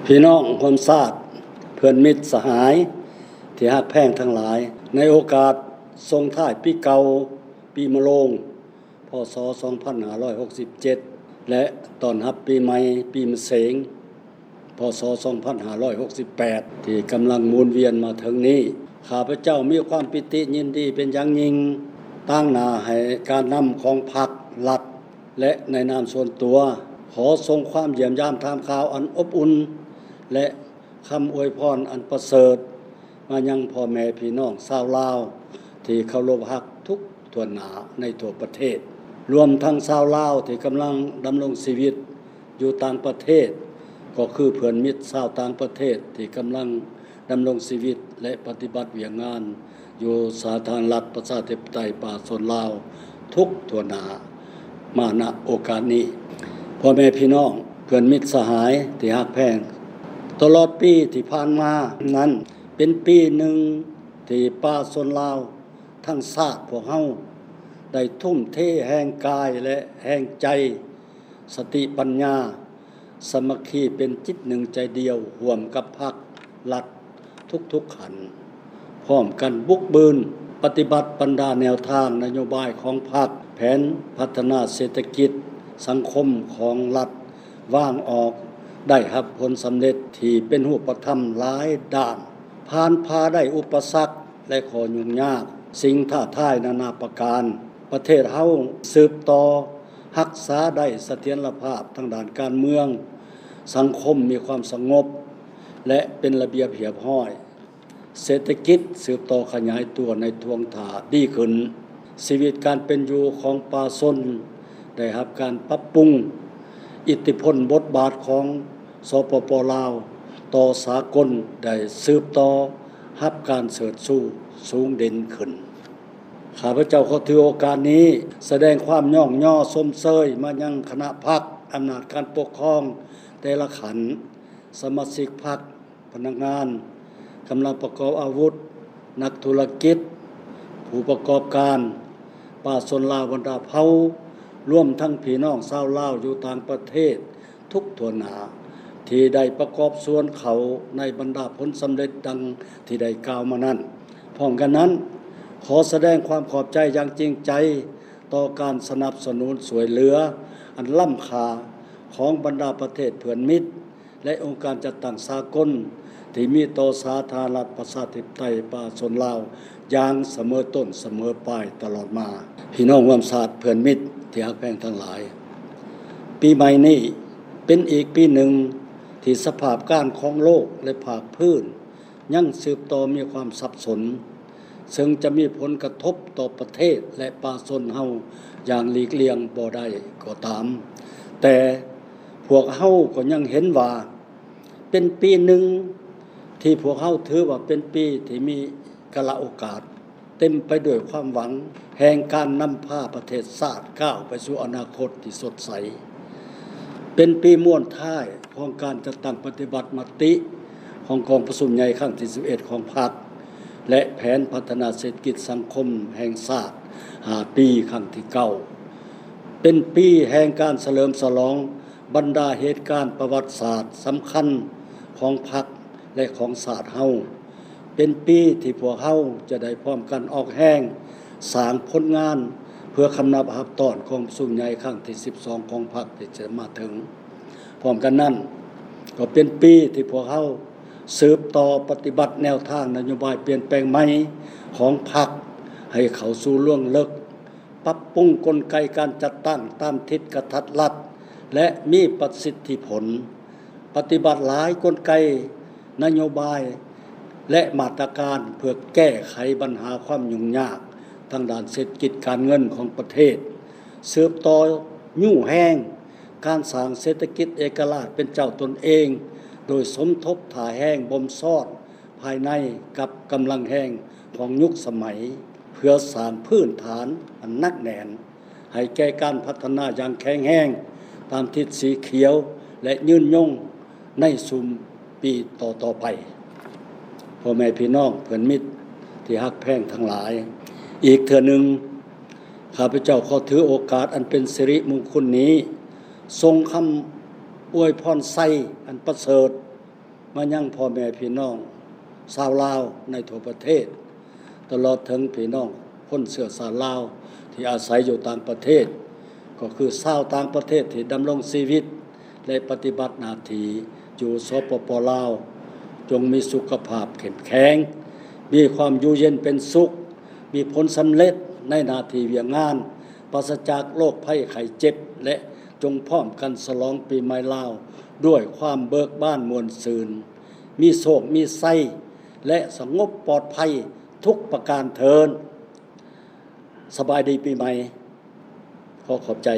ພີ່ນ້ອງຮ່ວມຊາດ, ເພື່ອນມິດສະຫາຍທີ່ຮັກແພງທັງຫຼາຍ, ໃນໂອກາດສົ່ງທ້າຍປີເກົ່າ, ປີມະໂລງ ພ.ສ. ສອງພັນຫ້າຮ້ອຍຫົກສິບເຈັດ ແລະ ຕ້ອນຮັບປີໃໝ່, ປີມະເສັງ ພ.ສ. ສອງພັນຫ້າຮ້ອຍຫົກສິບແປດ ທີ່ກຳລັງໝູນວຽນມາເຖິງນີ້, ຂ້າພະເຈົ້າມີຄວາມປີຕິຍິນດີເປັນຢ່າງຍິ່ງ, ຕາງໜ້າໃຫ້ການນຳຂອງພັກ, ລັດ ແລະ ໃນນາມສ່ວນຕົວ, ຂໍສົ່ງຄວາມຢ້ຽມຢາມຖາມຂ່າວອັນອົບອຸ່ນ ແລະ ຄຳອວຍພອນອັນປະເສີດ ມາຍັງພໍ່ແມ່ພີ່ນ້ອງຊາວລາວທີ່ເຄົາລົບຮັກທຸກທົ່ວໜ້າໃນທົ່ວປະເທດ, ລວມທັງຊາວລາວທີ່ກຳລັງດຳລົງຊີວິດຢູ່ຕ່າງປະເທດ, ກໍຄືເພື່ອນມິດຊາວຕ່າງປະເທດທີ່ກຳລັງດຳລົງຊີວິດ ແລະ ປະຕິບັດວຽກງານຢູ່ສາທາລະນະລັດປະຊາທິປະໄຕປະຊາຊົນລາວທຸກທົ່ວໜ້າ ມາ ນະ ໂອກາດນີ້. ພໍ່ແມ່ພີ່ນ້ອງ, ເພື່ອນມິດສະຫາຍທີ່ຮັກແພງ, ຕະຫຼອດປີທີ່ຜ່ານມານັ້ນ ເປັນປີໜຶ່ງທີ່ປະຊາຊົນລາວທັງຊາດພວກເຮົາໄດ້ທຸ່ມເທແຮງກາຍ ແລະ ແຮງໃຈ, ສະຕິປັນຍາ, ສາມັກຄີເປັນຈິດໜຶ່ງໃຈດຽວຮ່ວມກັບພັກ, ລັດ ທຸກໆຂັ້ນ, ພ້ອມກັນບຸກບືນປະຕິບັດບັນດາແນວທາງນະໂຍບາຍຂອງພັກ, ແຜນພັດທະນາເສດຖະກິດສັງຄົມຂອງລັດວາງອອກ ໄດ້ຮັບຜົນສຳເລັດທີ່ເປັນຮູບປະທຳຫຼາຍດ້ານ, ຜ່ານຜ່າໄດ້ອຸປະສັກ ແລະ ຂໍ້ຫຍຸ້ງຍາກ, ສິ່ງທ້າທາຍນານາປະການ. ປະເທດເຮົາສືບຕໍ່ຮັກສາໄດ້ສະຖຽນລະພາບທາງດ້ານການເມືອງ, ສັງຄົມມີຄວາມສະຫງົບ ແລະ ເປັນລະບຽບຮຽບຮ້ອຍ, ເສດຖະກິດສືບຕໍ່ຂະຫຍາຍຕົວໃນທ່ວງທ່າດີຂຶ້ນ, ຊີວິດການເປັນຢູ່ຂອງປະຊາຊົນໄດ້ຮັບການປັບປຸງ, ອິດທິພົນບົດບາດຂອງ ສປປ ລາວ ຕໍ່ສາກົນໄດ້ສືບຕໍ່ຮັບການເຊີດຊູສູງເດັ່ນຂຶ້ນ. ຂ້າພະເຈົ້າຂໍຖືໂອກາດນີ້ສະແດງຄວາມຍ້ອງຍໍຊົມເຊີຍມາຍັງຄະນະພັກ, ອຳນາດການປົກຄອງແຕ່ລະຂັ້ນ, ສະມາຊິກພັກ, ພະນັກງານ, ກຳລັງປະກອບອາວຸດ, ນັກທຸລະກິດ, ຜູ້ປະກອບການ, ປະຊາຊົນລາວບັນດາເຜົ່າ, ລວມທັງພີ່ນ້ອງຊາວລາວຢູ່ຕ່າງປະເທດ ທຸກທົ່ວໜ້າ ທີ່ໄດ້ປະກອບສ່ວນເຂົ້າໃນບັນດາຜົນສຳເລັດດັ່ງທີ່ໄດ້ກ່າວມານັ້ນ. ພ້ອມກັນນັ້ນ, ຂໍສະແດງຄວາມຂອບໃຈຢ່າງຈິງໃຈຕໍ່ການສະໜັບສະໜູນຊ່ວຍເຫຼືອອັນລ້ຳຄ່າຂອງບັນດາປະເທດເພື່ອນມິດ ແລະ ອົງການຈັດຕັ້ງສາກົນ ທີ່ມີຕໍ່ສາທາລະນະລັດປະຊາທິປະໄຕປະຊາຊົນລາວຢ່າງສະເໝີຕົ້ນສະເໝີປາຍຕະຫຼອດມາ. ພີ່ນ້ອງຮ່ວມຊາດເພື່ອນມິດທີ່ຮັກແພງທັງຫຼາຍ, ປີໃໝ່ນີ້ເປັນອີກປີໜຶ່ງທີ່ສະພາບການຂອງໂລກ ແລະ ພາກພື້ນຍັງສືບຕໍ່ມີຄວາມສັບສົນ, ເຊິ່ງຈະມີຜົນກະທົບຕໍ່ປະເທດ ແລະ ປະຊາຊົນເຮົາຢ່າງຫຼີກລ່ຽງບໍ່ໄດ້ກໍຕາມ, ແຕ່ພວກເຮົາກໍຍັງເຫັນວ່າ ເປັນປີໜຶ່ງທີ່ພວກເຮົາຖືວ່າເປັນປີທີ່ມີກາລະໂອກາດ ເຕັມໄປດ້ວຍຄວາມຫວັງແຫ່ງການນຳພາປະເທດຊາດກ້າວໄປສູ່ອະນາຄົດທີ່ສົດໃສ. ເປັນປີມ້ວນທ້າຍຂອງການຈັດຕັ້ງປະຕິບັດມະຕິຂອງກອງປະຊຸມໃຫຍ່ຄັ້ງທີສິບເອັດຂອງພັກ ແລະ ແຜນພັດທະນາເສດຖະກິດສັງຄົມແຫ່ງຊາດຫ້າປີຄັ້ງທີເກົ້າ. ເປັນປີແຫ່ງການສະເຫຼີມສະຫຼອງ ບັນດາເຫດການປະຫວັດສາດສຳຄັນຂອງພັກ ແລະ ຂອງຊາດເຮົາ. ເປັນປີທີ່ພວກເຮົາຈະໄດ້ພ້ອມກັນອອກແຮງສ້າງຜົນງານ ເພື່ອຄຳນັບຮັບຕ້ອນກອງປະຊຸມໃຫຍ່ຄັ້ງທີສິບສອງຂອງພັກທີ່ຈະມາເຖິງ. ພ້ອມກັນນັ້ນ, ກໍເປັນປີທີ່ພວກເຮົາສືບຕໍ່ປະຕິບັດແນວທາງນະໂຍບາຍປ່ຽນແປງໃໝ່ຂອງພັກ ໃຫ້ເຂົ້າສູ່ລວງເລິກ, ປັບປຸງກົນໄກການຈັດຕັ້ງຕາມທິດກະທັດລັດ ແລະ ມີປະສິດທິຜົນ, ປະຕິບັດຫຼາຍກົນໄກ, ນະໂຍບາຍ ແລະ ມາດຕະການເພື່ອແກ້ໄຂບັນຫາຄວາມຫຍຸ້ງຍາກທາງດ້ານເສດຖະກິດການເງິນຂອງປະເທດ, ສືບຕໍ່ຍູ້ແຮງການສ້າງເສດຖະກິດເອກະລາດເປັນເຈົ້າຕົນເອງ ໂດຍສົມທົບທ່າແຮງບົ່ມຊ້ອນ ພາຍໃນກັບກຳລັງແຮງຂອງຍຸກສະໄໝ ເພື່ອສ້າງພື້ນຖານອັນໜັກແໜ້ນໃຫ້ແກ່ການພັດທະນາຢ່າງແຂງແຮງຕາມທິດສີຂຽວ ແລະ ຍືນຍົງໃນຊຸມປີຕໍ່ໆໄປ. ພໍ່ແມ່ພີ່ນ້ອງເພື່ອນມິດທີ່ຮັກແພງທັງຫຼາຍ, ອີກເທື່ອໜຶ່ງ ຂ້າພະເຈົ້າຂໍຖືໂອກາດອັນເປັນສິລິມຸງຄຸນນີ້ ສົ່ງຄຳອວຍພອນໄຊອັນປະເສີດ ມາຍັງພໍ່ແມ່ພີ່ນ້ອງຊາວລາວໃນທົ່ວປະເທດ, ຕະຫຼອດເຖິງພີ່ນ້ອງຄົນເຊື້ອຊາດລາວທີ່ອາໄສຢູ່ຕ່າງປະເທດ, ກໍຄືຊາວຕ່າງປະເທດທີ່ດຳລົງຊີວິດ ແລະ ປະຕິບັດໜ້າທີ່ຢູ່ ສປປ ລາວ, ຈົ່ງມີສຸຂະພາບເຂັ້ມແຂງ, ມີຄວາມຢູ່ເຢັນເປັນສຸກ, ມີຜົນສຳເລັດໃນໜ້າທີ່ວຽກງານ, ປາສະຈາກໂລກໄພໄຂ້ເຈັບ ແລະ ຈົ່ງພ້ອມກັນສະຫຼອງປີໃໝ່ລາວດ້ວຍຄວາມເບີກບານມ່ວນຊື່ນ, ມີໂຊກມີໄຊ ແລະ ສະຫງົບປອດໄພທຸກປະການເທີ້ນ. ສະບາຍດີປີໃໝ່. ຂໍຂອບໃຈ.